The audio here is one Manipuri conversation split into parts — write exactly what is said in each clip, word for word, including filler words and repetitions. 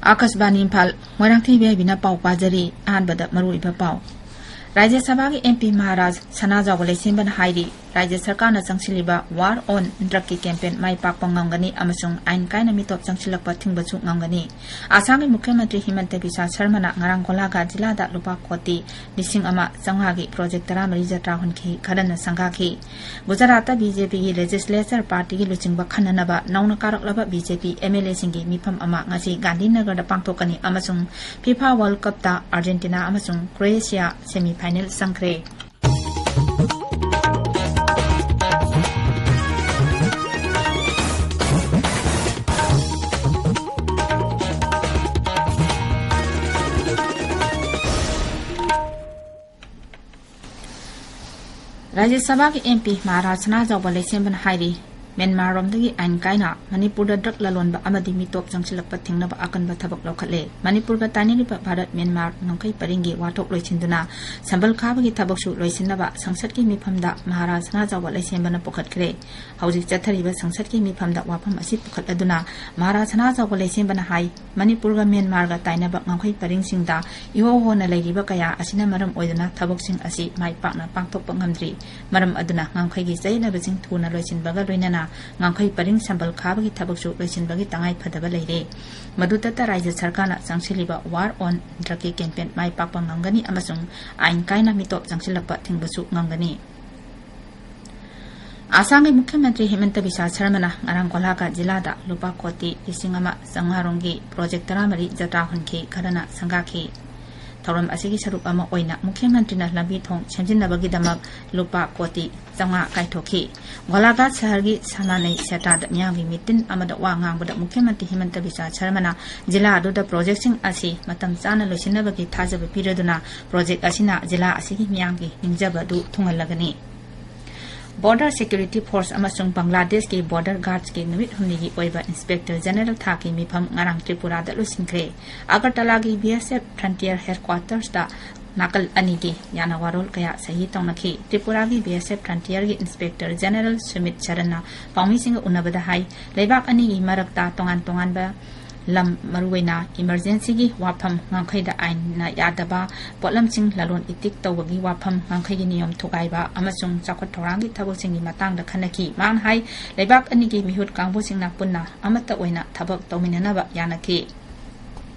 ꯑꯥꯀꯥꯁꯕꯥꯅꯤ ꯏꯝꯐꯥꯜ, ꯃꯣꯏꯔꯥꯡꯊꯦꯝ ꯏꯕꯦꯝꯍꯩꯕꯤꯅ ꯄꯥꯎ ꯄꯥꯖꯔꯤ꯫ ꯑꯍꯥꯟꯕꯗ ꯃꯔꯨꯑꯣꯏꯕ ꯄꯥꯎ꯫ ꯔꯥꯖ꯭ꯌ ꯁꯚꯥꯒꯤ MP ꯃꯍꯥꯔꯥꯖ ꯁꯅꯥꯖꯥꯎꯕ ꯂꯩꯁꯦꯝꯕꯅ ꯍꯥꯏꯔꯤ, ꯔꯥꯖ꯭ꯌ ꯁꯔꯀꯥꯔꯅ ꯆꯪꯁꯤꯜꯂꯤꯕ War on Drugꯀꯤ campaign ꯃꯥꯏ ꯄꯥꯛꯄ ꯉꯝꯒꯅꯤ ꯑꯃꯁꯨꯡ ꯑꯥꯏꯟ ꯀꯥꯏꯅ ꯃꯤꯇꯣꯞ ꯆꯪꯁꯤꯜꯂꯛꯄ ꯊꯤꯡꯕꯁꯨ ꯉꯝꯒꯅꯤ꯫ ꯑꯁꯥꯝꯒꯤ ꯃꯨꯈ꯭ꯌ ꯃꯟꯇ꯭ꯔꯤ ꯍꯤꯃꯟꯇ ꯕꯤꯁ꯭ꯋꯥ ꯁꯔꯃꯅ ꯉꯔꯥꯡ ꯒꯣꯂꯥꯘꯥꯠ ꯖꯤꯂꯥꯗ ꯂꯨꯄꯥ ꯀꯣꯇꯤ ꯂꯤꯁꯤꯡ ꯑꯃ ꯆꯥꯝꯃꯉꯥꯒꯤ project ꯇꯔꯥꯃꯔꯤ ꯖꯇ꯭ꯔꯥ ꯍꯨꯟꯈꯤ, ꯈꯔꯅ ꯁꯪꯒꯥꯈꯤ꯫ ꯒꯨꯖꯔꯥꯠꯇ BJPꯒꯤ legislature partyꯒꯤ ꯂꯨꯆꯤꯡꯕ ꯈꯟꯅꯅꯕ ꯅꯧꯅ ꯀꯥꯔꯛꯂꯕ BJP MLAꯁꯤꯡꯒꯤ ꯃꯤꯐꯝ ꯑꯃ ꯉꯁꯤ ꯒꯥꯟꯙꯤꯅꯒꯔꯗ ꯄꯥꯡꯊꯣꯛꯀꯅꯤ ꯑꯃꯁꯨꯡ FIFA World Cupꯇ Argentina ꯑꯃꯁꯨꯡ Croatia semi final ꯆꯪꯈ꯭ꯔꯦ꯫ ꯔꯥꯖ꯭ꯌ ꯁꯚꯥꯒꯤ MP ꯃꯍꯥꯔꯥꯖ ꯁꯅꯥꯖꯥꯎꯕ ꯂꯩꯁꯦꯝꯕꯅ ꯍꯥꯏꯔꯤ, ꯃ꯭ꯌꯥꯟꯃꯥꯔꯔꯣꯝꯗꯒꯤ ꯑꯥꯏꯟ ꯀꯥꯏꯅ ꯃꯅꯤꯄꯨꯔꯗ drug ꯂꯂꯣꯟꯕ ꯑꯃꯗꯤ ꯃꯤꯇꯣꯞ ꯆꯪꯁꯤꯜꯂꯛꯄ ꯊꯤꯡꯅꯕ ꯑꯀꯟꯕ ꯊꯕꯛ ꯂꯧꯈꯠꯂꯦ꯫ ꯃꯅꯤꯄꯨꯔꯒ ꯇꯥꯏꯅꯔꯤꯕ ꯚꯥꯔꯠ ꯃ꯭ꯌꯥꯟꯃꯥꯔ ꯉꯝꯈꯩ ꯄꯔꯤꯡꯒꯤ ꯋꯥꯊꯣꯛ ꯂꯣꯏꯁꯤꯟꯗꯨꯅ ꯁꯝꯕꯜ ꯈꯥꯕꯒꯤ ꯊꯕꯛꯁꯨ ꯂꯣꯏꯁꯤꯟꯅꯕ ꯁꯪꯁꯠꯀꯤ ꯃꯤꯐꯝꯗ ꯃꯍꯥꯔꯥꯖ ꯁꯅꯥꯖꯥꯎꯕ ꯂꯩꯁꯦꯝꯕꯅ ꯄꯨꯈꯠꯈ꯭ꯔꯦ꯫ ꯍꯧꯖꯤꯛ ꯆꯠꯊꯔꯤꯕ ꯁꯪꯁꯠꯀꯤ ꯃꯤꯐꯝꯗ ꯋꯥꯐꯝ ꯑꯁꯤ ꯄꯨꯈꯠꯂꯗꯨꯅ ꯃꯍꯥꯔꯥꯖ ꯁꯅꯥꯖꯥꯎꯕ ꯂꯩꯁꯦꯝꯕꯅ ꯍꯥꯏ, ꯃꯅꯤꯄꯨꯔꯒ ꯃ꯭ꯌꯥꯟꯃꯥꯔꯒ ꯇꯥꯏꯅꯕ ꯉꯝꯈꯩ ꯄꯔꯤꯡꯁꯤꯡꯗ ꯏꯍꯣ ꯍꯣꯅ ꯂꯩꯔꯤꯕ ꯀꯌꯥ ꯑꯁꯤꯅ ꯃꯔꯝ ꯑꯣꯏꯗꯨꯅ ꯊꯕꯛꯁꯤꯡ ꯑꯁꯤ ꯃꯥꯏ ꯄꯥꯛꯅ ꯄꯥꯡꯊꯣꯛꯄ ꯉꯝꯗ꯭ꯔꯤ꯫ ꯃꯔꯝ ꯑꯗꯨꯅ ꯉꯝꯈꯩꯒꯤ ꯆꯌꯦꯠꯅꯕꯁꯤꯡ ꯊꯨꯅ ꯂꯣꯏꯁꯤꯟꯕꯒ ꯂꯣꯏꯅꯅ ꯉꯝꯈꯩ ꯄꯔꯤꯡ ꯁꯝꯕꯜ ꯈꯥꯕꯒꯤ ꯊꯕꯛꯁꯨ ꯂꯣꯏꯁꯤꯟꯕꯒꯤ ꯇꯉꯥꯏ ꯐꯗꯕ ꯂꯩꯔꯦ꯫ ꯃꯗꯨꯗꯇ ꯔꯥꯖ꯭ꯌ ꯁꯔꯀꯥꯔꯅ ꯆꯪꯁꯤꯜꯂꯤꯕ War on Drugꯀꯤ campaign ꯃꯥꯏ ꯄꯥꯛꯄ ꯉꯝꯒꯅꯤ ꯑꯃꯁꯨꯡ ꯑꯥꯏꯟ ꯀꯥꯏꯅ ꯃꯤꯇꯣꯞ ꯆꯪꯁꯤꯜꯂꯛꯄ ꯊꯤꯡꯕꯁꯨ ꯉꯝꯒꯅꯤ꯫ ꯑꯁꯥꯝꯒꯤ ꯃꯨꯈ꯭ꯌ ꯃꯟꯇ꯭ꯔꯤ ꯍꯤꯃꯟꯇ ꯕꯤꯁ꯭ꯋꯥ ꯁꯔꯃꯅ ꯉꯔꯥꯡ ꯒꯣꯂꯥꯘꯥꯠ ꯖꯤꯂꯥꯗ ꯂꯨꯄꯥ ꯀꯣꯇꯤ ꯂꯤꯁꯤꯡ ꯑꯃ ꯆꯥꯝꯃꯉꯥ ꯔꯣꯝꯒꯤ project ꯇꯔꯥꯃꯔꯤ ꯖꯇ꯭ꯔꯥ ꯍꯨꯟꯈꯤ, ꯈꯔꯅ ꯁꯪꯒꯥꯈꯤ꯫ ꯊꯧꯔꯝ ꯑꯁꯤꯒꯤ ꯁꯔꯨꯛ ꯑꯃ ꯑꯣꯏꯅ ꯃꯨꯈ꯭ꯌ ꯃꯟꯇ꯭ꯔꯤꯅ ꯂꯝꯕꯤ ꯊꯣꯡ ꯁꯦꯝꯖꯤꯟꯅꯕꯒꯤꯗꯃꯛ ꯂꯨꯄꯥ ꯀꯣꯇꯤ ꯆꯥꯝꯃꯉꯥ ꯀꯥꯏꯊꯣꯛꯈꯤ꯫ ꯒꯣꯂꯥꯘꯥꯠ ꯁꯍꯔꯒꯤ ꯁꯥꯅꯥꯅꯩ ꯁꯦꯇ꯭ꯔꯥꯗ ꯃꯤꯌꯥꯝꯒꯤ ꯃꯤꯇꯤꯟ ꯑꯃꯗ ꯋꯥ ꯉꯥꯡꯕꯗ ꯃꯨꯈ꯭ꯌ ꯃꯟꯇ꯭ꯔꯤ ꯍꯤꯃꯟꯇ ꯕꯤꯁ꯭ꯋꯥ ꯁꯔꯃꯅ ꯖꯤꯂꯥ ꯑꯗꯨꯗ projectꯁꯤꯡ ꯑꯁꯤ ꯃꯇꯝ ꯆꯥꯅ ꯂꯣꯏꯁꯤꯟꯅꯕꯒꯤ ꯊꯥꯖꯕ ꯄꯤꯔꯗꯨꯅ project ꯑꯁꯤꯅ ꯖꯤꯂꯥ ꯑꯁꯤꯒꯤ ꯃꯤꯌꯥꯝꯒꯤ ꯅꯤꯡꯖꯕ ꯑꯗꯨ ꯊꯨꯡꯍꯜꯂꯒꯅꯤ꯫ Border Security Force ꯑꯃꯁꯨꯡ ꯕꯪꯒ꯭ꯂꯥꯗꯦꯁꯀꯤ border guardsꯀꯤ ꯅꯨꯃꯤꯠ ꯍꯨꯝꯅꯤꯒꯤ ꯑꯣꯏꯕ Inspector General ꯊꯥꯛꯀꯤ ꯃꯤꯐꯝ ꯉꯔꯥꯡ ꯇ꯭ꯔꯤꯄꯨꯔꯥꯗ ꯂꯣꯏꯁꯤꯟꯈ꯭ꯔꯦ꯫ ꯑꯒꯔꯇꯂꯥꯒꯤ BSF frontier headquartersꯇ ꯅꯥꯀꯜ ꯑꯅꯤꯒꯤ ꯌꯥꯅꯋꯥꯔꯣꯜ ꯀꯌꯥ ꯁꯍꯤ ꯇꯧꯅꯈꯤ꯫ ꯇ꯭ꯔꯤꯄꯨꯔꯥꯒꯤ BSF frontierꯒꯤ Inspector General ꯁꯨꯃꯤꯠ ꯁꯔꯟꯅ ꯄꯥꯎꯃꯤꯁꯤꯡꯒ ꯎꯅꯕꯗ ꯍꯥꯏ, ꯂꯩꯕꯥꯛ ꯑꯅꯤꯒꯤ ꯃꯔꯛꯇ ꯇꯣꯉꯥꯟ ꯇꯣꯉꯥꯟꯕ ꯂꯝ, ꯃꯔꯨꯑꯣꯏꯅ emergencyꯒꯤ ꯋꯥꯐꯝ, ꯉꯝꯈꯩꯗ ꯑꯥꯏꯟꯅ ꯌꯥꯗꯕ ꯄꯣꯠꯂꯝꯁꯤꯡ ꯂꯂꯣꯟ ꯏꯇꯤꯛ ꯇꯧꯕꯒꯤ ꯋꯥꯐꯝ, ꯉꯝꯈꯩꯒꯤ ꯅꯤꯌꯣꯝ ꯊꯨꯒꯥꯏꯕ ꯑꯃꯁꯨꯡ ꯆꯥꯎꯈꯠ ꯊꯧꯔꯥꯡꯒꯤ ꯊꯕꯛꯁꯤꯡꯒꯤ ꯃꯇꯥꯡꯗ ꯈꯟꯅꯈꯤ꯫ ꯃꯍꯥꯛꯅ ꯍꯥꯏ, ꯂꯩꯕꯥꯛ ꯑꯅꯤꯒꯤ ꯃꯤꯍꯨꯠ ꯀꯥꯡꯕꯨꯁꯤꯡꯅ ꯄꯨꯟꯅ ꯑꯃꯠꯇ ꯑꯣꯏꯅ ꯊꯕꯛ ꯇꯧꯃꯤꯟꯅꯅꯕ ꯌꯥꯅꯈꯤ꯫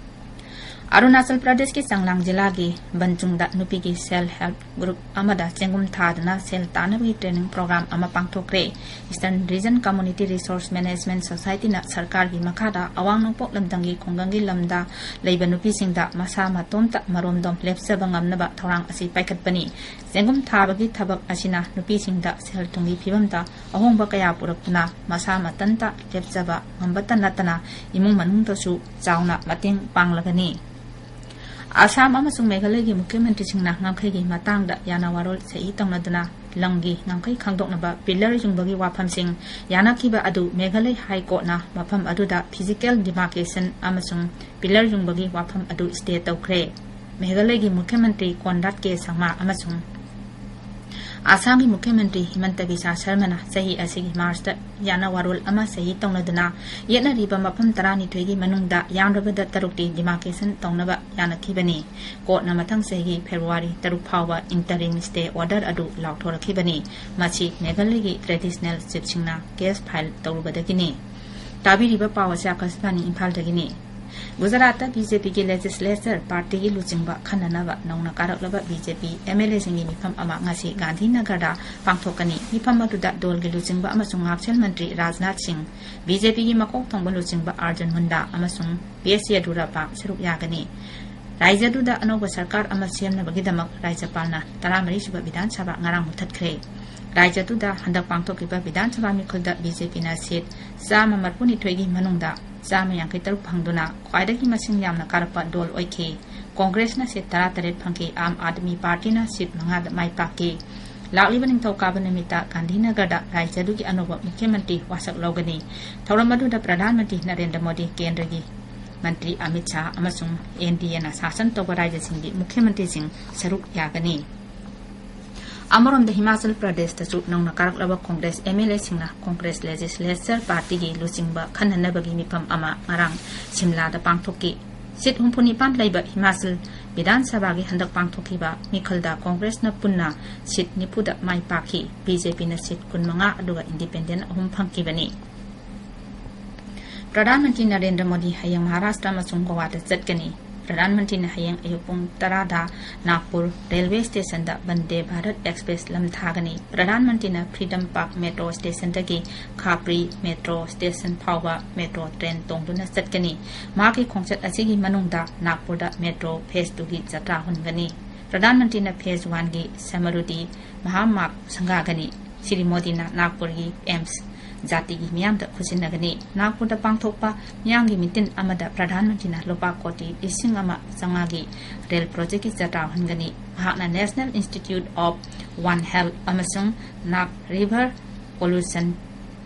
ꯑꯔꯨꯅꯥꯆꯜ ꯄ꯭ꯔꯗꯦꯁꯀꯤ ꯆꯥꯡꯂꯥꯡ ꯖꯤꯂꯥꯒꯤ ꯕꯟꯆꯨꯡꯗ ꯅꯨꯄꯤꯒꯤ self help group ꯑꯃꯗ ꯆꯦꯡꯒꯨꯝ ꯊꯥꯗꯨꯅ ꯁꯦꯜ ꯇꯥꯟꯅꯕꯒꯤ training program ꯑꯃ ꯄꯥꯡꯊꯣꯛꯈ꯭ꯔꯦ꯫ Eastern Region Community Resource Management Societyꯅ ꯁꯔꯀꯥꯔꯒꯤ ꯃꯈꯥꯗ ꯑꯋꯥꯡ ꯅꯣꯡꯄꯣꯛ ꯂꯝꯗꯝꯒꯤ ꯈꯨꯡꯒꯪꯒꯤ ꯂꯝꯗ ꯂꯩꯕ ꯅꯨꯄꯤꯁꯤꯡꯗ ꯃꯁꯥ ꯃꯇꯣꯝꯇ ꯃꯔꯣꯝꯗꯣꯝ ꯂꯦꯞꯆꯕ ꯉꯝꯅꯕ ꯊꯧꯔꯥꯡ ꯑꯁꯤ ꯄꯥꯏꯈꯠꯄꯅꯤ꯫ ꯆꯦꯡꯒꯨꯝ ꯊꯥꯕꯒꯤ ꯊꯕꯛ ꯑꯁꯤꯅ ꯅꯨꯄꯤꯁꯤꯡꯗ ꯁꯦꯜ ꯊꯨꯝꯒꯤ ꯐꯤꯕꯝꯗ ꯑꯍꯣꯡꯕ ꯀꯌꯥ ꯄꯨꯔꯛꯇꯨꯅ ꯃꯁꯥ ꯃꯊꯟꯇ ꯂꯦꯞꯆꯕ ꯉꯝꯕꯇ ꯅꯠꯇꯅ ꯏꯃꯨꯡ ꯃꯅꯨꯡꯗꯁꯨ ꯆꯥꯎꯅ ꯃꯇꯦꯡ ꯄꯥꯡꯂꯒꯅꯤ꯫ ꯑꯁꯥꯝ ꯑꯃꯁꯨꯡ ꯃꯦꯘꯥꯂꯌꯒꯤ ꯃꯨꯈ꯭ꯌ ꯃꯟꯇ꯭ꯔꯤꯁꯤꯡꯅ ꯉꯝꯈꯩꯒꯤ ꯃꯇꯥꯡꯗ ꯌꯥꯅꯋꯥꯔꯣꯜ ꯁꯍꯤ ꯇꯧꯅꯗꯨꯅ ꯂꯝꯒꯤ ꯉꯝꯈꯩ ꯈꯪꯗꯣꯛꯅꯕ pillar ꯌꯨꯡꯕꯒꯤ ꯋꯥꯐꯝꯁꯤꯡ ꯌꯥꯅꯈꯤꯕ ꯑꯗꯨ ꯃꯦꯘꯥꯂꯌ High Courtꯅ ꯃꯐꯝ ꯑꯗꯨꯗ physical demarcation ꯑꯃꯁꯨꯡ pillar ꯌꯨꯡꯕꯒꯤ ꯋꯥꯐꯝ ꯑꯗꯨ stay ꯇꯧꯈ꯭ꯔꯦ꯫ ꯃꯦꯘꯥꯂꯌꯒꯤ ꯃꯨꯈ꯭ꯌ ꯃꯟꯇ꯭ꯔꯤ ꯀꯣꯟꯔꯥꯗ ꯀꯦ ꯁꯪꯃꯥ ꯑꯃꯁꯨꯡ ꯑꯁꯥꯝꯒꯤ ꯃꯨꯈ꯭ꯌ ꯃꯟꯇ꯭ꯔꯤ ꯍꯤꯃꯟꯇ ꯕꯤꯁ꯭ꯋ ꯁꯔꯃꯅ ꯆꯍꯤ ꯑꯁꯤꯒꯤ ꯃꯥꯔꯆꯇ ꯌꯥꯅꯋꯥꯔꯣꯜ ꯑꯃ ꯁꯍꯤ ꯇꯧꯅꯗꯨꯅ ꯌꯦꯠꯅꯔꯤꯕ ꯃꯐꯝ ꯇꯔꯥꯅꯤꯊꯣꯏꯒꯤ ꯃꯅꯨꯡꯗ ꯌꯥꯝꯗ꯭ꯔꯕꯗ ꯇꯔꯨꯛꯇꯤ demarcation ꯇꯧꯅꯕ ꯌꯥꯅꯈꯤꯕꯅꯤ꯫ ꯀꯣꯔꯠꯅ ꯃꯊꯪ ꯆꯍꯤꯒꯤ ꯐꯦꯕ꯭ꯔꯨꯋꯥꯔꯤ ꯇꯔꯨꯛ ꯐꯥꯎꯕ interim stay order ꯑꯗꯨ ꯂꯥꯎꯊꯣꯔꯛꯈꯤꯕꯅꯤ꯫ ꯃꯁꯤ ꯃꯦꯘꯥꯂꯌꯒꯤ traditional chiefꯁꯤꯡꯅ case file ꯇꯧꯔꯨꯕꯗꯒꯤꯅꯤ꯫ ꯇꯥꯕꯤꯔꯤꯕ ꯄꯥꯎ ꯑꯁꯤ ꯑꯀꯥꯁꯕꯥꯅꯤ ꯏꯝꯐꯥꯜꯗꯒꯤꯅꯤ꯫ ꯒꯨꯖꯔꯥꯠꯇ BJPꯒꯤ legislature partyꯒꯤ ꯂꯨꯆꯤꯡꯕ ꯈꯟꯅꯅꯕ ꯅꯧꯅ ꯀꯥꯔꯛꯂꯕ BJP MLAꯁꯤꯡꯒꯤ ꯃꯤꯐꯝ ꯑꯃ ꯉꯁꯤ ꯒꯥꯟꯙꯤꯅꯒꯔꯗ ꯄꯥꯡꯊꯣꯛꯀꯅꯤ꯫ ꯃꯤꯐꯝ ꯑꯗꯨꯗ ꯗꯣꯜꯒꯤ ꯂꯨꯆꯤꯡꯕ ꯑꯃꯁꯨꯡ ꯉꯥꯛꯁꯦꯜ ꯃꯟꯇ꯭ꯔꯤ ꯔꯥꯖꯅꯥꯊ ꯁꯤꯡ, BJPꯒꯤ ꯃꯀꯣꯛ ꯊꯣꯡꯕ ꯂꯨꯆꯤꯡꯕ ꯑꯥꯔꯖꯨꯟ ꯃꯨꯟꯗꯥ ꯑꯃꯁꯨꯡ ꯕꯤ ꯑꯦꯁ ꯌꯦꯗꯨꯔꯞꯄꯥ ꯁꯔꯨꯛ ꯌꯥꯒꯅꯤ꯫ ꯔꯥꯖ꯭ꯌꯗꯨꯗ ꯑꯅꯧꯕ ꯁꯔꯀꯥꯔ ꯑꯃ ꯁꯦꯝꯅꯕꯒꯤꯗꯃꯛ ꯔꯥꯖ꯭ꯌꯄꯥꯜꯅ ꯇꯔꯥꯃꯔꯤ ꯁꯨꯕ ꯕꯤꯙꯥꯟ ꯁꯚꯥ ꯉꯔꯥꯡ ꯃꯨꯠꯊꯠꯈ꯭ꯔꯦ꯫ ꯔꯥꯖ꯭ꯌꯗꯨꯗ ꯍꯟꯗꯛ ꯄꯥꯡꯊꯣꯛꯈꯤꯕ ꯕꯤꯙꯥꯟ ꯁꯚꯥ ꯃꯤꯈꯜꯗ BJPꯅ seat ꯆꯥꯝꯃ ꯃꯔꯤꯐꯨꯅꯤꯊꯣꯏꯒꯤ ꯃꯅꯨꯡꯗ ꯆꯥꯝꯃ ꯌꯥꯡꯈꯩ ꯇꯔꯨꯛ ꯐꯪꯗꯨꯅ ꯈ꯭ꯋꯥꯏꯗꯒꯤ ꯃꯁꯤꯡ ꯌꯥꯝꯅ ꯀꯥꯔꯛꯄ ꯗꯣꯜ ꯑꯣꯏꯈꯤ꯫ ꯀꯣꯡꯒ꯭ꯔꯦꯁꯅ seat ꯇꯔꯥꯇꯔꯦꯠ ꯐꯪꯈꯤ꯫ ꯑꯥꯝ ꯑꯥꯗꯃꯤ ꯄꯥꯔꯇꯤꯅ seat ꯃꯉꯥꯗ ꯃꯥꯏ ꯄꯥꯛꯈꯤ꯫ ꯂꯥꯛꯂꯤꯕ ꯅꯤꯡꯊꯧꯀꯥꯕ ꯅꯨꯃꯤꯠꯇ ꯒꯥꯟꯙꯤꯅꯒꯔꯗ ꯔꯥꯖ꯭ꯌꯗꯨꯒꯤ ꯑꯅꯧꯕ ꯃꯨꯈ꯭ꯌ ꯃꯟꯇ꯭ꯔꯤ ꯋꯥꯁꯛ ꯂꯧꯒꯅꯤ꯫ ꯊꯧꯔꯝ ꯑꯗꯨꯗ ꯄ꯭ꯔꯙꯥꯟ ꯃꯟꯇ꯭ꯔꯤ ꯅꯔꯦꯟꯗ꯭ꯔ ꯃꯣꯗꯤ, ꯀꯦꯟꯗ꯭ꯔꯒꯤ ꯃꯟꯇ꯭ꯔꯤ ꯑꯃꯤꯠ ꯁꯥꯍ ꯑꯃꯁꯨꯡ NDAꯅ ꯁꯥꯁꯟ ꯇꯧꯕ ꯔꯥꯖ꯭ꯌꯁꯤꯡꯒꯤ ꯃꯨꯈ꯭ꯌ ꯃꯟꯇ꯭ꯔꯤꯁꯤꯡ ꯁꯔꯨꯛ ꯌꯥꯒꯅꯤ꯫ ꯑꯃꯔꯣꯝꯗ, ꯍꯤꯃꯥꯆꯜ ꯄ꯭ꯔꯗꯦꯁꯇꯁꯨ ꯅꯧꯅ ꯀꯥꯔꯛꯂꯕ ꯀꯣꯡꯒ꯭ꯔꯦꯁ MLAꯁꯤꯡꯅ ꯀꯣꯡꯒ꯭ꯔꯦꯁ ꯂꯦꯖꯤꯁꯂꯦꯆꯔ ꯄꯥꯔꯇꯤꯒꯤ ꯂꯨꯆꯤꯡꯕ ꯈꯟꯅꯅꯕꯒꯤ ꯃꯤꯐꯝ ꯑꯃ ꯉꯔꯥꯡ ꯁꯤꯝꯂꯥꯗ ꯄꯥꯡꯊꯣꯛꯈꯤ꯫ ꯁꯤꯠ ꯍꯨꯝꯐꯨ ꯅꯤꯄꯥꯟ ꯂꯩꯕ ꯍꯤꯃꯥꯆꯜ ꯕꯤꯙꯥꯟ ꯁꯚꯥꯒꯤ ꯍꯟꯗꯛ ꯄꯥꯡꯊꯣꯛꯈꯤꯕ ꯃꯤꯈꯜꯗ ꯀꯣꯡꯒ꯭ꯔꯦꯁꯅ ꯄꯨꯟꯅ ꯁꯤꯠ ꯅꯤꯐꯨꯗ ꯃꯥꯏ ꯄꯥꯛꯈꯤ꯫ BJPꯅ ꯁꯤꯠ ꯀꯨꯟꯃꯉꯥ, ꯑꯗꯨꯒ ꯏꯟꯗꯤꯄꯦꯟꯗꯦꯟ ꯑꯍꯨꯝ ꯐꯪꯈꯤꯕꯅꯤ꯫ ꯄ꯭ꯔꯙꯥꯟ ꯃꯟꯇ꯭ꯔꯤ ꯅꯔꯦꯟꯗ꯭ꯔ ꯃꯣꯗꯤ ꯍꯌꯦꯡ ꯃꯍꯥꯔꯥꯁꯇ꯭ꯔ ꯑꯃꯁꯨꯡ ꯒꯣꯋꯥꯗ ꯆꯠꯀꯅꯤ꯫ ꯄ꯭ꯔꯙꯥꯟ ꯃꯟꯇ꯭ꯔꯤꯅ ꯍꯌꯦꯡ ꯑꯌꯨꯛ ꯄꯨꯡ ꯇꯔꯥꯗ ꯅꯥꯒꯄꯨꯔ ꯔꯦꯜꯋꯦ ꯁ꯭ꯇꯦꯁꯟꯗ ꯕꯟꯗꯦ ꯚꯥꯔꯠ ꯑꯦꯛꯁꯄ꯭ꯔꯦꯁ ꯂꯝ ꯊꯥꯒꯅꯤ꯫ ꯄ꯭ꯔꯙꯥꯟ ꯃꯟꯇ꯭ꯔꯤꯅ ꯐ꯭ꯔꯤꯗꯝ ꯄꯥꯔꯛ ꯃꯦꯇ꯭ꯔꯣ ꯁ꯭ꯇꯦꯁꯟꯗꯒꯤ ꯈꯥꯄ꯭ꯔꯤ ꯃꯦꯇ꯭ꯔꯣ ꯁ꯭ꯇꯦꯁꯟ ꯐꯥꯎꯕ ꯃꯦꯇ꯭ꯔꯣ ꯇ꯭ꯔꯦꯟ ꯇꯣꯡꯗꯨꯅ ꯆꯠꯀꯅꯤ꯫ ꯃꯍꯥꯛꯀꯤ ꯈꯣꯡꯆꯠ ꯑꯁꯤꯒꯤ ꯃꯅꯨꯡꯗ ꯅꯥꯒꯄꯨꯔꯗ ꯃꯦꯇ꯭ꯔꯣ ꯐꯦꯖ ꯇꯨꯒꯤ ꯖꯇ꯭ꯔꯥ ꯍꯨꯟꯒꯅꯤ꯫ ꯄ꯭ꯔꯙꯥꯟ ꯃꯟꯇ꯭ꯔꯤꯅ ꯐꯦꯖ ꯋꯥꯟꯒꯤ ꯁꯃꯔꯨꯗꯤ ꯃꯍꯥꯃꯥꯔꯒ ꯁꯪꯒꯥꯒꯅꯤ꯫ ꯁ꯭ꯔꯤ ꯃꯣꯗꯤꯅ ꯅꯥꯒꯄꯨꯔꯒꯤ ꯑꯦꯝꯁ ꯖꯥꯇꯤꯒꯤ ꯃꯤꯌꯥꯝꯗ ꯈꯨꯠꯁꯤꯟꯅꯒꯅꯤ꯫ ꯅꯥꯒꯄꯨꯔꯗ ꯄꯥꯡꯊꯣꯛꯄ ꯃꯤꯌꯥꯝꯒꯤ ꯃꯤꯇꯤꯟ ꯑꯃꯗ ꯄ꯭ꯔꯙꯥꯟ ꯃꯟꯇ꯭ꯔꯤꯅ ꯂꯨꯄꯥ ꯀꯣꯇꯤ ꯂꯤꯁꯤꯡ ꯑꯃ ꯆꯥꯝꯃꯉꯥꯒꯤ ꯔꯦꯜ ꯄ꯭ꯔꯣꯖꯦꯛꯀꯤ ꯖꯇ꯭ꯔꯥ ꯍꯨꯟꯒꯅꯤ꯫ ꯃꯍꯥꯛꯅ National Institute of One Health ꯑꯃꯁꯨꯡ Nag River Pollution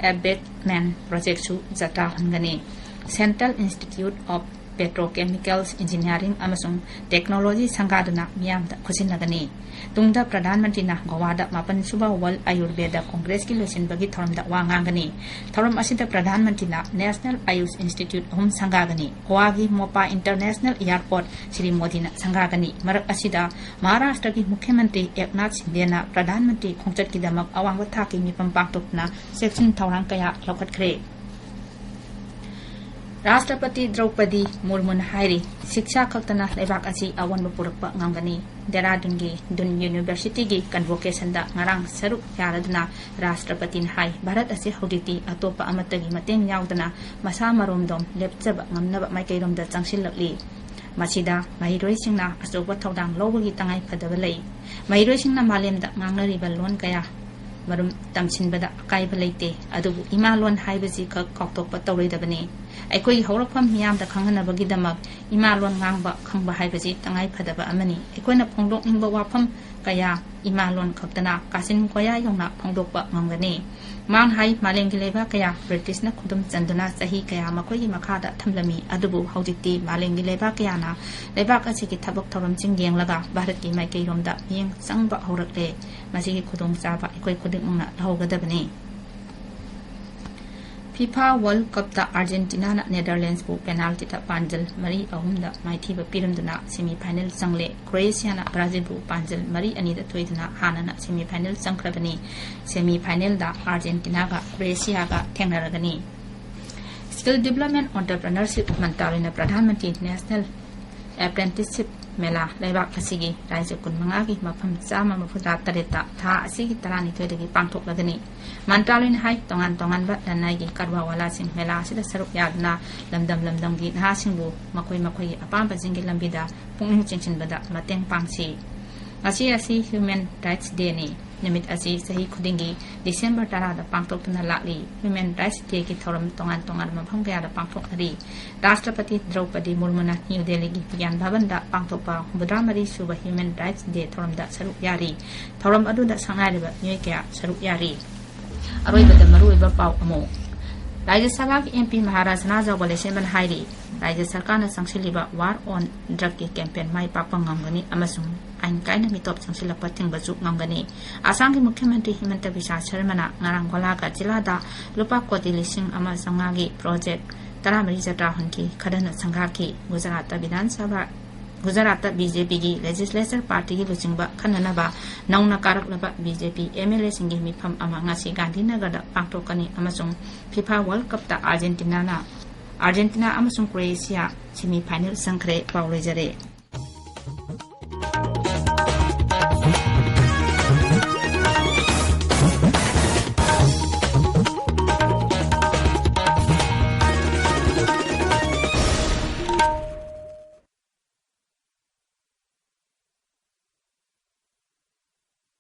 Abatement ꯄ꯭ꯔꯣꯖꯦꯛꯁꯨ Jatra ꯍꯨꯟꯒꯅꯤ꯫ Central Institute of Petrochemicals Engineering ꯑꯃꯁꯨꯡ Technology ꯁꯪꯒꯥꯗꯨꯅ ꯃꯤꯌꯥꯝꯗ ꯈꯨꯠꯁꯤꯟꯅꯒꯅꯤ꯫ ꯇꯨꯡꯗ ꯄ꯭ꯔꯙꯥꯟ ꯃꯟꯇ꯭ꯔꯤꯅ ꯒꯣꯋꯥꯗ ꯃꯥꯄꯟ ꯁꯨꯕ ꯋꯥꯔꯜꯗ ꯑꯌꯨꯔꯕꯦꯗ ꯀꯣꯡꯒ꯭ꯔꯦꯁꯀꯤ ꯂꯣꯏꯁꯤꯟꯕꯒꯤ ꯊꯧꯔꯝꯗ ꯋꯥ ꯉꯥꯡꯒꯅꯤ꯫ ꯊꯧꯔꯝ ꯑꯁꯤꯗ ꯄ꯭ꯔꯙꯥꯟ ꯃꯟꯇ꯭ꯔꯤꯅ National Ayush Institute ꯑꯍꯨꯝ ꯁꯪꯒꯥꯒꯅꯤ꯫ ꯒꯣꯋꯥꯒꯤ ꯃꯣꯄꯥ International Airport ꯁ꯭ꯔꯤ ꯃꯣꯗꯤꯅ ꯁꯪꯒꯥꯒꯅꯤ꯫ ꯃꯔꯛ ꯑꯁꯤꯗ ꯃꯍꯥꯔꯥꯁꯇ꯭ꯔꯒꯤ ꯃꯨꯈ꯭ꯌ ꯃꯟꯇ꯭ꯔꯤ ꯑꯦꯛꯅꯥꯊ ꯁꯤꯟꯗꯦꯅ ꯄ꯭ꯔꯙꯥꯟ ꯃꯟꯇ꯭ꯔꯤ ꯈꯣꯡꯆꯠꯀꯤꯗꯃꯛ ꯑꯋꯥꯡꯕ ꯊꯥꯛꯀꯤ ꯃꯤꯐꯝ ꯄꯥꯡꯊꯣꯛꯇꯨꯅ ꯆꯦꯛꯁꯤꯟ ꯊꯧꯔꯥꯡ ꯀꯌꯥ ꯂꯧꯈꯠꯈ꯭ꯔꯦ꯫ ꯔꯥꯁꯇ꯭ꯔꯄꯇꯤ ꯗ꯭ꯔꯧꯄꯗꯤ ꯃꯨꯔꯃꯨꯅ ꯍꯥꯏꯔꯤ, ꯁꯤꯛꯁꯥ ꯈꯛꯇꯅ ꯂꯩꯕꯥꯛ ꯑꯁꯤ ꯑꯑꯣꯟꯕ ꯄꯨꯔꯛꯄ ꯉꯝꯒꯅꯤ꯫ ꯗꯦꯔꯥꯗꯨꯟꯒꯤ ꯗꯨꯟ ꯌꯨꯅꯤꯚꯔꯁꯤꯇꯤꯒꯤ ꯀꯟꯚꯣꯀꯦꯁꯟꯗ ꯉꯔꯥꯡ ꯁꯔꯨꯛ ꯌꯥꯔꯗꯨꯅ ꯔꯥꯁꯇ꯭ꯔꯄꯇꯤꯅ ꯍꯥꯏ, ꯚꯥꯔꯠ ꯑꯁꯤ ꯍꯧꯖꯤꯛꯇꯤ ꯑꯇꯣꯞꯄ ꯑꯃꯠꯇꯒꯤ ꯃꯇꯦꯡ ꯌꯥꯎꯗꯅ ꯃꯁꯥ ꯃꯔꯣꯝꯗꯣꯝ ꯂꯦꯞꯆꯕ ꯉꯝꯅꯕ ꯃꯥꯏꯀꯩꯔꯣꯝꯗ ꯆꯪꯁꯤꯜꯂꯛꯂꯤ꯫ ꯃꯁꯤꯗ ꯃꯍꯩꯔꯣꯏꯁꯤꯡꯅ ꯑꯆꯧꯕ ꯊꯧꯗꯥꯡ ꯂꯧꯕꯒꯤ ꯇꯉꯥꯏ ꯐꯗꯕ ꯂꯩ꯫ ꯃꯍꯩꯔꯣꯏꯁꯤꯡꯅ ꯃꯥꯂꯦꯝꯗ ꯉꯥꯡꯅꯔꯤꯕ ꯂꯣꯟ ꯀꯌꯥ ꯃꯔꯨꯝ ꯇꯝꯁꯤꯟꯕꯗ ꯑꯀꯥꯏꯕ ꯂꯩꯇꯦ, ꯑꯗꯨꯕꯨ ꯏꯃꯥ ꯂꯣꯟ ꯍꯥꯏꯕꯁꯤ ꯈꯛ ꯀꯥꯎꯊꯣꯛꯄ ꯇꯧꯔꯣꯏꯗꯕꯅꯤ꯫ ꯑꯩꯈꯣꯏꯒꯤ ꯍꯧꯔꯛꯐꯝ ꯃꯤꯌꯥꯝꯗ ꯈꯪꯍꯟꯅꯕꯒꯤꯗꯃꯛ ꯏꯃꯥ ꯂꯣꯟ ꯉꯥꯡꯕ ꯈꯪꯕ ꯍꯥꯏꯕꯁꯤ ꯇꯉꯥꯏ ꯐꯗꯕ ꯑꯃꯅꯤ꯫ ꯑꯩꯈꯣꯏꯅ ꯐꯣꯡꯗꯣꯛꯅꯤꯡꯕ ꯋꯥꯐꯝ ꯀꯌꯥ ꯏꯃꯥ ꯂꯣꯟ ꯈꯛꯇꯅ ꯀꯥꯆꯤꯟ ꯀꯣꯌꯥ ꯌꯧꯅ ꯐꯣꯡꯗꯣꯛꯄ ꯉꯝꯒꯅꯤ꯫ ꯃꯥꯡ ꯍꯥꯏ, ꯃꯥꯂꯦꯝꯒꯤ ꯂꯩꯕꯥꯛ ꯀꯌꯥ ꯕ꯭ꯔꯤꯇꯤꯁꯅ ꯈꯨꯗꯨꯝ ꯆꯟꯗꯨꯅ ꯆꯍꯤ ꯀꯌꯥ ꯃꯈꯣꯏꯒꯤ ꯃꯈꯥꯗ ꯊꯝꯂꯝꯃꯤ, ꯑꯗꯨꯕꯨ ꯍꯧꯖꯤꯛꯇꯤ ꯃꯥꯂꯦꯝꯒꯤ ꯂꯩꯕꯥꯛ ꯀꯌꯥꯅ ꯂꯩꯕꯥꯛ ꯑꯁꯤꯒꯤ ꯊꯕꯛ ꯊꯧꯔꯝꯁꯤꯡ ꯌꯦꯡꯂꯒ ꯚꯥꯔꯠꯀꯤ ꯃꯥꯏꯀꯩꯔꯣꯝꯗ ꯃꯤꯠꯌꯦꯡ ꯆꯪꯕ ꯍꯧꯔꯛꯂꯦ꯫ ꯃꯁꯤꯒꯤ ꯈꯨꯗꯣꯡꯆꯥꯕ ꯑꯩꯈꯣꯏ ꯈꯨꯗꯤꯡꯃꯛꯅ ꯂꯧꯍꯧꯒꯗꯕꯅꯤ꯫ ꯐꯤꯐꯥ ꯋꯥꯔꯜꯗ ꯀꯞꯇ ꯑꯥꯔꯖꯦꯟꯇꯤꯅꯥꯅ ꯅꯦꯗꯔꯂꯦꯟꯁꯄꯨ ꯄꯦꯅꯥꯜꯇꯤꯗ ꯄꯥꯟꯖꯜ ꯃꯔꯤ ꯑꯍꯨꯝꯗ ꯃꯥꯏꯊꯤꯕ ꯄꯤꯔꯝꯗꯨꯅ ꯁꯦꯃꯤ ꯐꯥꯏꯅꯦꯜ ꯆꯪꯂꯦ꯫ ꯀ꯭ꯔꯣꯑꯦꯁꯤꯌꯥꯅ ꯕ꯭ꯔꯥꯖꯤꯜꯕꯨ ꯄꯥꯟꯖꯜ ꯃꯔꯤ ꯑꯅꯤꯗ ꯊꯣꯏꯗꯨꯅ ꯍꯥꯟꯅꯅ ꯁꯦꯃꯤ ꯐꯥꯏꯅꯦꯜ ꯆꯪꯈ꯭ꯔꯕꯅꯤ꯫ ꯁꯦꯃꯤ ꯐꯥꯏꯅꯦꯜꯗ ꯑꯥꯔꯖꯦꯟꯇꯤꯅꯥꯒ ꯀ꯭ꯔꯣꯑꯦꯁꯤꯌꯥꯒ ꯊꯦꯡꯅꯔꯒꯅꯤ꯫ Skill Development Entrepreneurship ꯃꯟꯇ꯭ꯔꯥꯂꯣꯏꯅ Pradhan Mantri national ꯑꯦꯄ꯭ꯔꯦꯟꯇꯤꯁꯁꯤꯞ ꯃꯦꯂꯥ ꯂꯩꯕꯥꯛ ꯑꯁꯤꯒꯤ ꯔꯥꯖ꯭ꯌ ꯀꯨꯟꯃꯉꯥꯒꯤ ꯃꯐꯝ ꯆꯥꯝꯃ ꯃꯔꯤꯐꯨꯇꯔꯥ ꯇꯔꯦꯠꯇ ꯊꯥ ꯑꯁꯤꯒꯤ ꯇꯔꯥꯅꯤꯊꯣꯏꯗꯒꯤ ꯄꯥꯡꯊꯣꯛꯂꯒꯅꯤ꯫ ꯃꯟꯇ꯭ꯔꯥꯂꯣꯏꯅ ꯍꯥꯏ, ꯇꯣꯉꯥꯟ ꯇꯣꯉꯥꯟꯕ ꯂꯅꯥꯏꯒꯤ ꯀꯔꯕꯥꯔ ꯋꯥꯂꯥꯁꯤꯡ ꯃꯦꯂꯥ ꯑꯁꯤꯗ ꯁꯔꯨꯛ ꯌꯥꯗꯨꯅ ꯂꯝꯗꯝ ꯂꯝꯗꯝꯒꯤ ꯅꯍꯥꯁꯤꯡꯕꯨ ꯃꯈꯣꯏ ꯃꯈꯣꯏꯒꯤ ꯑꯄꯥꯝꯕꯁꯤꯡꯒꯤ ꯂꯝꯕꯤꯗ ꯄꯨꯛꯅꯤꯡ ꯆꯤꯡꯁꯤꯟꯕꯗ ꯃꯇꯦꯡ ꯄꯥꯡꯁꯤ꯫ ꯉꯁꯤ ꯑꯁꯤ Human Rights Day ꯅꯤ꯫ ꯅꯨꯃꯤꯠ ꯑꯁꯤ ꯆꯍꯤ ꯈꯨꯗꯤꯡꯒꯤ ꯗꯤꯁꯦꯝꯕꯔ ꯇꯔꯥꯗ ꯄꯥꯡꯊꯣꯛꯇꯨꯅ ꯂꯥꯛꯂꯤ꯫ Human Rights Day ꯒꯤ ꯊꯧꯔꯝ ꯇꯣꯉꯥꯟ ꯇꯣꯉꯥꯟꯕ ꯃꯐꯝ ꯀꯌꯥꯗ ꯄꯥꯡꯊꯣꯛꯅꯔꯤ꯫ ꯔꯥꯁꯇ꯭ꯔꯄꯇꯤ ꯗ꯭ꯔꯧꯄꯗꯤ ꯃꯨꯔꯃꯨꯅ ꯅ꯭ꯌꯨ ꯗꯦꯜꯂꯤꯒꯤ ꯕꯤꯒ꯭ꯌꯥꯟ ꯚꯕꯟꯗ ꯄꯥꯡꯊꯣꯛꯄ ꯍꯨꯝꯐꯨꯇꯔꯥ ꯃꯔꯤ ꯁꯨꯕ Human Rights Day ꯊꯧꯔꯝꯗ ꯁꯔꯨꯛ ꯌꯥꯔꯤ꯫ ꯊꯧꯔꯝ ꯑꯗꯨꯗ ꯁꯛꯅꯥꯏꯔꯕ ꯃꯤꯑꯣꯏ ꯀꯌꯥ ꯁꯔꯨꯛ ꯌꯥꯔꯤ꯫ ꯑꯔꯣꯏꯕꯗ ꯃꯔꯨꯑꯣꯏꯕ ꯄꯥꯎ ꯑꯃꯨꯛ꯫ ꯔꯥꯖ꯭ꯌ ꯁꯚꯥꯒꯤ MP ꯃꯍꯥꯔꯥꯖ ꯁꯅꯥꯖꯥꯎꯕ ꯂꯩꯁꯦꯝꯕꯅ ꯍꯥꯏꯔꯤ, ꯔꯥꯖ꯭ꯌ ꯁꯔꯀꯥꯔꯅ ꯆꯪꯁꯤꯜꯂꯤꯕ War on Drug ꯀꯤ campaign ꯃꯥꯏ ꯄꯥꯛꯄ ꯉꯝꯒꯅꯤ ꯑꯃꯁꯨꯡ ꯑꯥꯏꯟ ꯀꯥꯏꯅ ꯃꯤꯇꯣꯞ ꯆꯪꯁꯤꯜꯂꯛꯄ ꯊꯤꯡꯕꯁꯨ ꯉꯝꯒꯅꯤ꯫ ꯑꯁꯥꯝꯒꯤ ꯃꯨꯈ꯭ꯌ ꯃꯟꯇ꯭ꯔꯤ ꯍꯤꯃꯟꯇ ꯕꯤꯁ꯭ꯋ ꯁꯔꯃꯅ ꯉꯔꯥꯡ ꯒꯣꯂꯥꯘꯥꯠ ꯖꯤꯂꯥꯗ ꯂꯨꯄꯥ ꯀꯣꯇꯤ ꯂꯤꯁꯤꯡ ꯑꯃ ꯆꯥꯝꯃꯉꯥꯒꯤ project ꯇꯔꯥꯃꯔꯤ ꯆꯇ꯭ꯔꯥ ꯍꯨꯟꯈꯤ, ꯈꯔꯅ ꯁꯪꯒꯥꯈꯤ꯫ ꯒꯨꯖꯔꯥꯠꯇ ꯕꯤꯙꯥꯟ ꯁꯚꯥ, ꯒꯨꯖꯔꯥꯠꯇ BJP ꯒꯤ legislature party ꯒꯤ ꯂꯨꯆꯤꯡꯕ ꯈꯟꯅꯅꯕ ꯅꯧꯅ ꯀꯥꯔꯛꯂꯕ BJP MLA ꯁꯤꯡꯒꯤ ꯃꯤꯐꯝ ꯑꯃ ꯉꯁꯤ ꯒꯥꯟꯙꯤꯅꯒꯔꯗ ꯄꯥꯡꯊꯣꯛꯀꯅꯤ ꯑꯃꯁꯨꯡ FIFA World Cup ꯇ ꯑꯥꯔꯖꯦꯟꯇꯤꯅꯥꯅ, ꯑꯥꯔꯖꯦꯟꯇꯤꯅꯥ ꯑꯃꯁꯨꯡ ꯀ꯭ꯔꯣꯑꯦꯁꯤꯌꯥ semi final ꯆꯪꯈ꯭ꯔꯦ꯫ ꯄꯥꯎ ꯂꯣꯏꯖꯔꯦ꯫